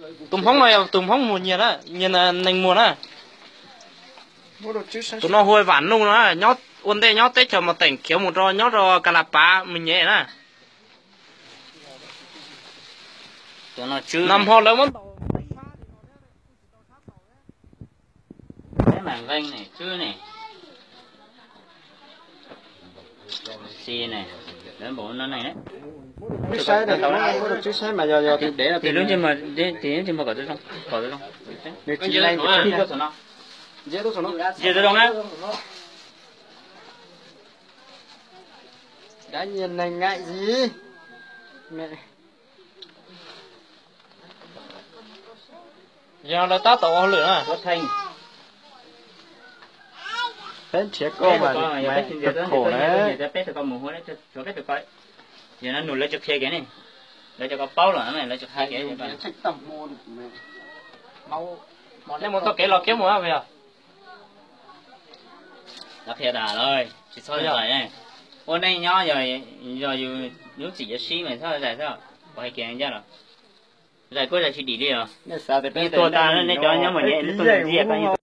Tus Hmoob no yog tus Hmoob Muas Nyias na, Nyias Nees Muas na. Tus no hu ua Vam Nuj no, nyob ua ntej nyob teb chaws Mos Teem khiav mus rau nyob rau Kas Las Pav Mos Nyem na. Nag hmo lawv muab ntaus Dab nyias neeg ngại gì. Yog lawv tab tom ua hauj lwm na. Peb nrhiav koj mas mas khổ na. Yog no nus lawv tsis qhia kiag ne, lawv cov ko paub los lawv tsis qhia kiag. Nej mus txoj kev los kiab mus yog. Lawv qhia tas lawm tsis txhob zais. Ua neej nyob yog yus lub txim yuav sib mas txhob zais xwb. Kuv hais kiag ncaj los zais kuj zais tsis dim li os. Nej tuag tas nej cov nyob Mos Nyem nej tuag ntxiv ntxiv.